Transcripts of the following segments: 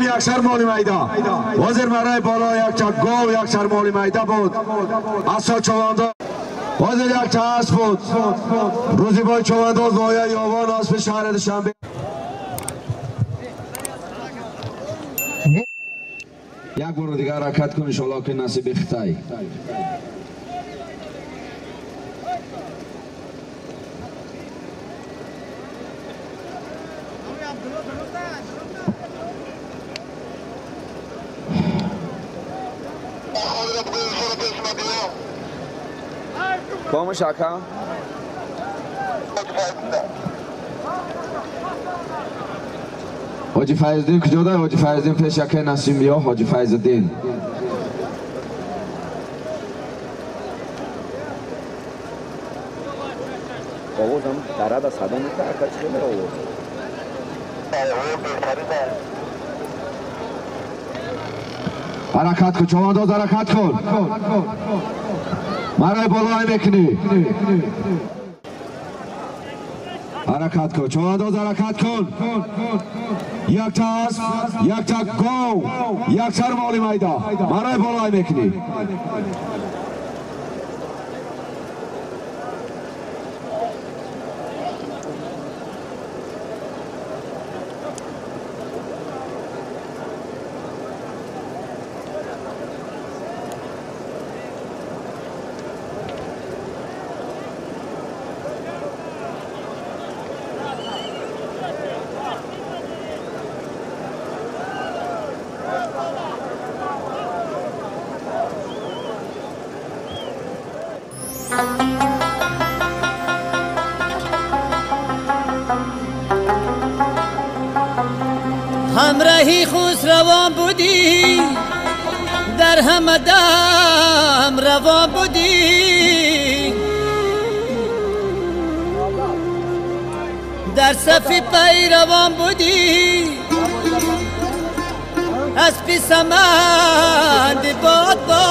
мекунӣ як сар моли майда. Ҳозир барои боло як та гов, як сар моли майда буд. Асо човандоз ҳозир як та асп буд. Рӯзибой човандоз ноҳияи Ёвон, аспи шаҳри Душанбе. Як бор дигар ҳаракат кун, иншоаллоҳ ки насиби Хитай. Помощь, ака. Ҳоҷи Файздин куҷо дай? Ҳоҷи Файздин пеш якай Насим биё, Ҳоҷи Файздин. Овозам дарада садо мекунад, ака чӣ хеле овоз? Ҳаракат кун, човандоз, ҳаракат кун. Марай болои мекунӣ. Ҳаракат кун, човандоз, ҳаракат кун. Як та асп, як та гов, як сар моли майда. Марай болои мекунӣ. همراهی خسروان بودی، در همه دم روان بودی، در صف پیروان بودی، اسب سمند باد باد.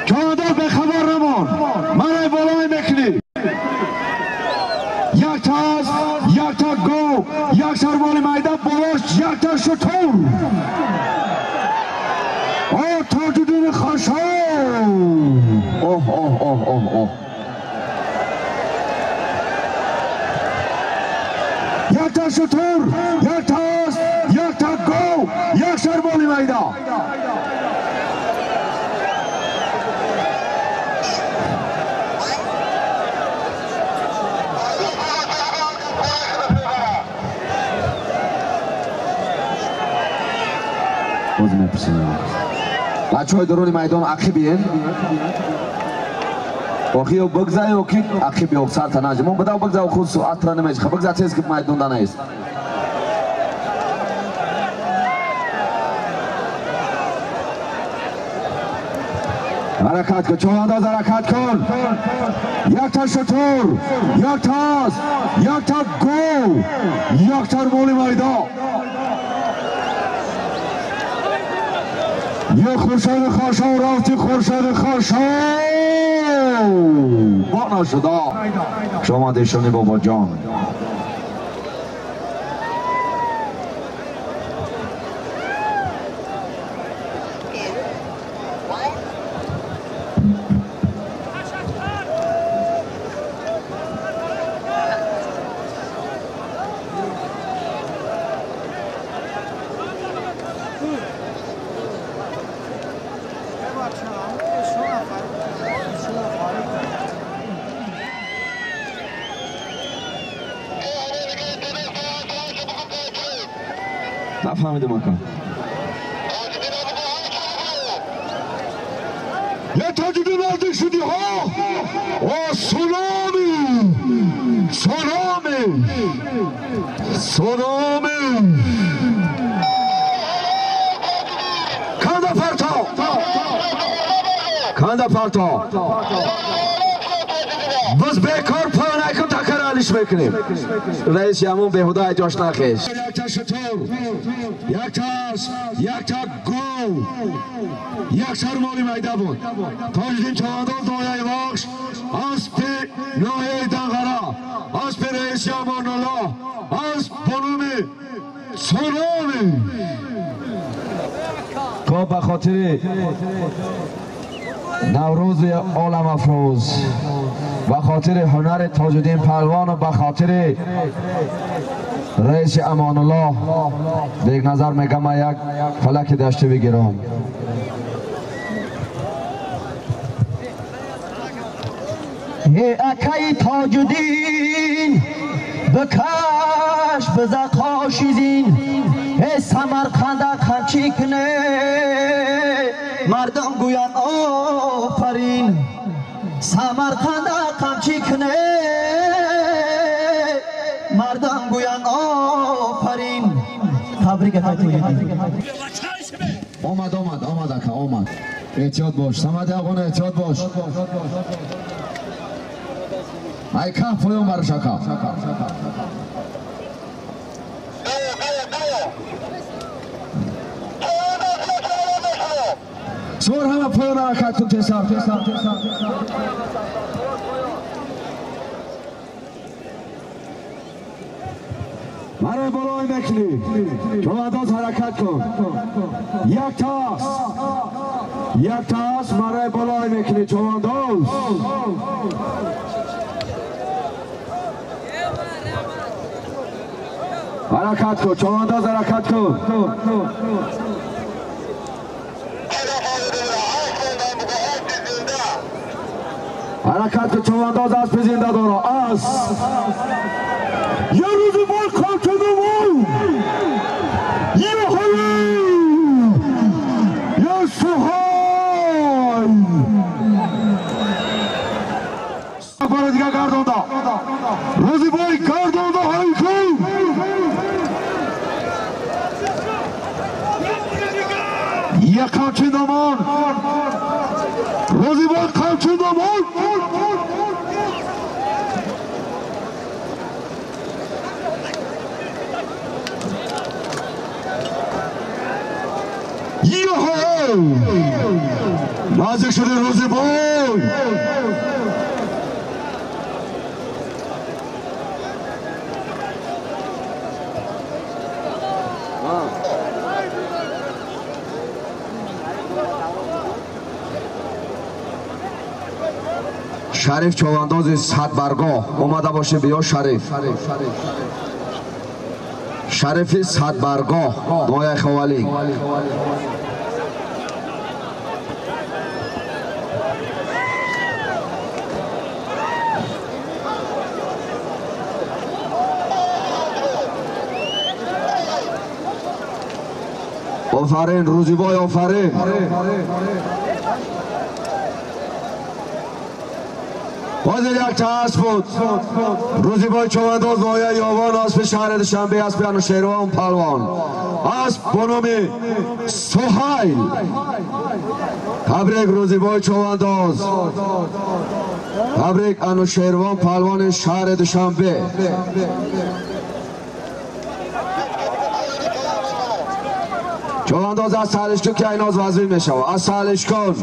چادر به خبر نمان، مرای بالای مکنی. یک تا اسب، یک تا گاو، یک سرمال میدان بالاش، یک تا شتر. آه تاجدین خشاب. اوه اوه اوه اوه اوه. یک تا شتر، یک تا اسب، یک تا گاو، یک سرمال میدان. бачаҳои дуруни майдон ақибиен, охиё бигзаё ки ақибиё сарта наҷ мо бадав бигзав худ суатра намешха бигза тез ки майдон да нест. Ҳаракат кун, човандоз, ҳаракат кун. Як та шутур, як та асп, як та гов, як та моли майдон. یه خورشید خاشاو رفتی، خورشید خاشاو با نشده. شما دیشانی بابا جان. Нафаҳмидам ака. یه تاجدین نزدیک شدی ها و سونامی سونامی سونامی کنده پرتا کنده پرتا بز بیکار پایان ایکن تکر علیش میکنیم رئیس یمون بهوده جاش نخیش یک تا شطور یک تا یک تا گو یک سر مالی میده بود تاجدین چوانداز ناحیه واخش اسب ناحیه دنغره اسب رئیس امان الله اسب بنوم سونامی تا به خاطر نوروز عالم افروز به خاطر هنر تاجدین پهلوان و به خاطر رئیس امان الله به نظر میگم یک فلک دشته بگیرم. اکی تاجدین بکش بزا قاشیزین ای سمرقند قمچی کنه مردم گویان آفرین سمرقند قمچی کنه مردم گویان آفرین. تبریک تاجدین. آمد آمد آمد اکا آمد. احتیاط باش صمد افغان احتیاط باش. ای کف پایان برش اکا. سوار همه پایان حرکت کن تسر. مرا بالای مکنی چوانداز حرکت کن یک تاس یک تاس مرا بالای مکنی چوانداز حرکت کن چوانداز حرکت کن حرکت کن چوانداز اسب زنده داره اس یه روزی بار کارتونو بود یه حالی یه سوهای بار دیگه گردونده روزی بای گردونده های کن یه قمچین دامان روزی بای قمچین دامان نازک شده روزی بای شریف چوانداز صد برگاه اومده باشه بیا شریف شریف صد برگاه نایه خوالی آفرین روزی بای آفرین باز یک تا اسب بود روزی بای چوانداز ناحیه یاوان اسب شهر دوشنبه اسب انوشیروان پهلوان اسب به نام سهیل. تبریک روزی بای چوانداز تبریک انوشیروان پهلوان شهر دوشنبه. چوانداز از سالش که ایناز وزین میشه از سالش کن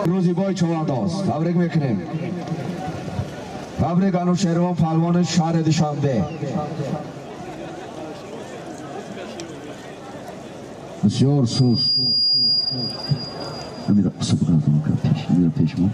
روزی بای چوانداز تبریک میکنیم. تبریک انوشیروان پهلوان شهر دوشنبه. بسیار سوز امیر پیش ما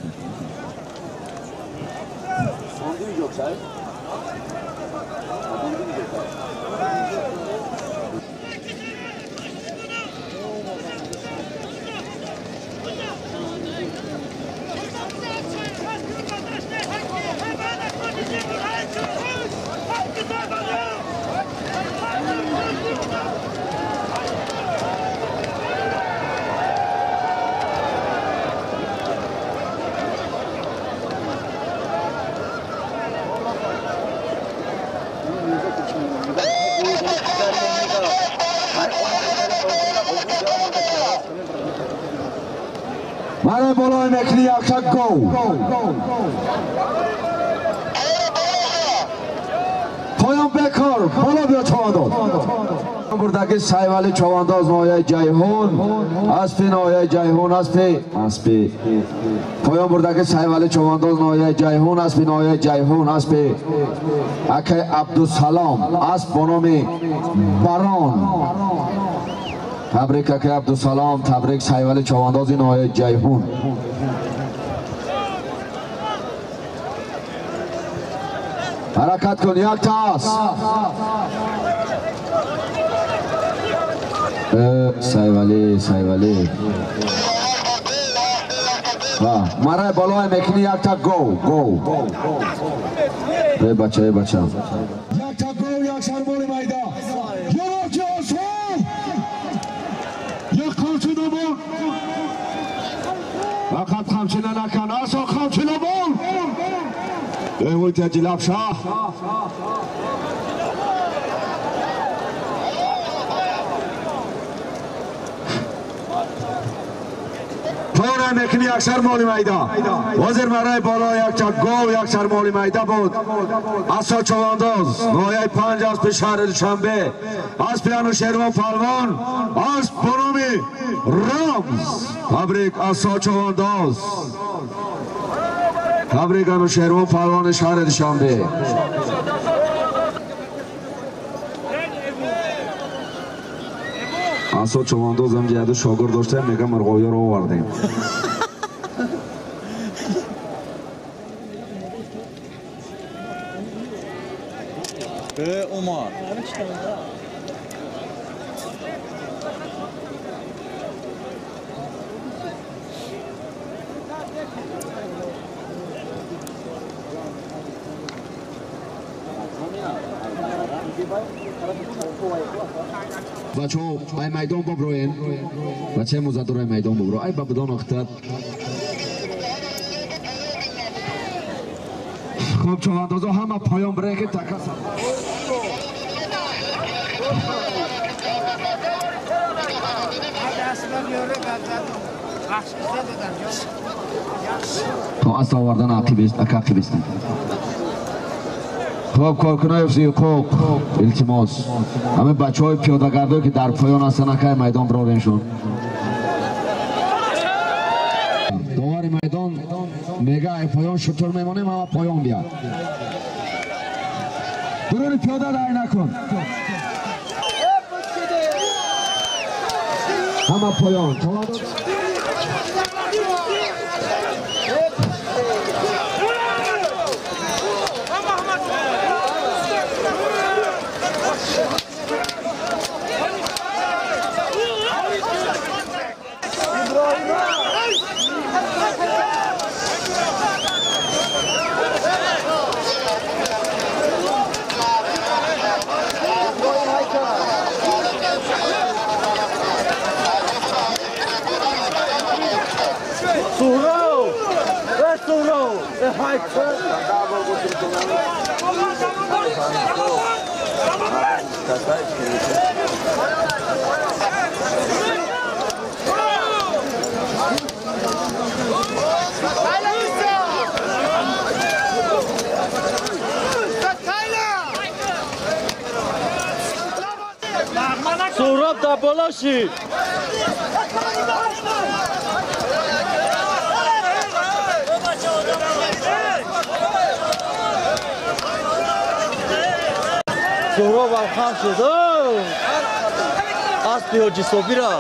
мекунӣ якта гов. Поён бекор, боло биё чавандоз. Бурдаги Сайвали чавандоз ноҳияи Ҷайҳун, аспи ноҳияи Ҷайҳун, аспи поён бурдаги Сайвали чавандоз ноҳияи Ҷайҳун, аспи ноҳияи Ҷайҳун, аспи акай Абдусалом, асп бо номи Барон. Табрик акай Абдусалом, табрик Сайвали чавандози ноҳияи Ҷайҳун. Ҳаракат кун, як тас. Сайвали, Сайвали. Марай болои мекунӣ якта гов, гов. Эй бача, эй бача. Якта гов, як сармоли майда. Ёрчи осон! Як қамчина бор. Фақат қамчина накан, асо қамчина бор. Эй вой таҷилаб шаҳ. Пора мекунӣ як сармоли майда. Ҳозир марай боло якча гов, як сармоли майда буд. Асо чавандоз, ноҳияи панҷ, аспи шаҳри Душанбе, аспи Анушервон Палвон, асп бо номи Рамз. Табрик асо чавандоз. Табрик Анушервон Палвони шаҳри Душанбе. Асо чавандоз ҳам ҷиҳати шогирд доштем, мегам мурғовиёро овардем. Умар. Бачаҳо, ай майдон боброен. Бачаи музаддор, ай майдон бобро. Ай бабудон охтад. Хуб, чавандозо ҳама поён бирен ки така. То аст овардан ақибестем. Хуб, коркунои ҳифзи ҳуқуқ, илтимос. Ҳамин бачаҳои пиёдагардое ки дар поён ҳастанд, акай майдон бирореншон. Довари майдон мега ай поён шутур мемонем, ҳама поён бия. Дуруни пиёда дай накун. Ҳама поён. Суроб да болоши. Суроб алхам шуд. Аспи ҳоҷи Собира.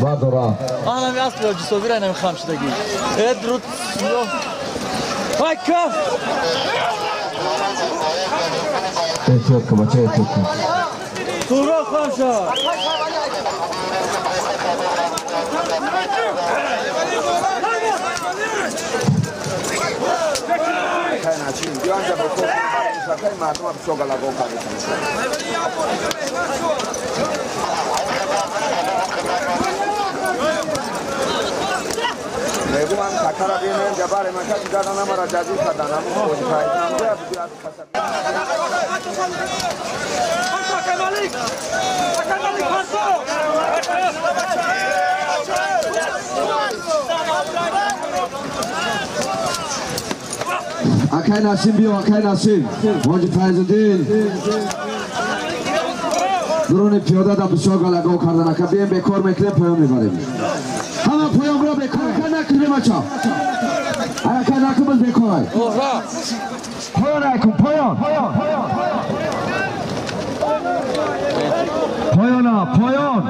Бардора. Анами аспи ҳоҷи Собира инами хам шудагӣ. Эд руд. Вай каф. Эҳтиёт кун бача, эҳтиёт кун. Суроб хам шуд. Акай Насим биё, акай Насим. Ҳоҷи Файзуддин. Дуруни пиёда да бисёр галаго кардан. Ака бием бекор мекунем, поён мебарем. Ҳама поёнро бекор ака накунем ача. Ака накун боз бекорай. Поён айкун, поён. Поёна, поён.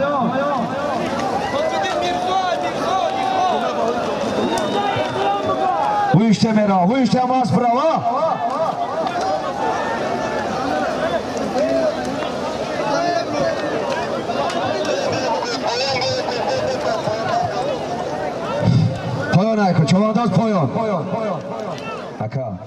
Виште мера, виште мас права. Поён айкун, чавандоз поён. Ака.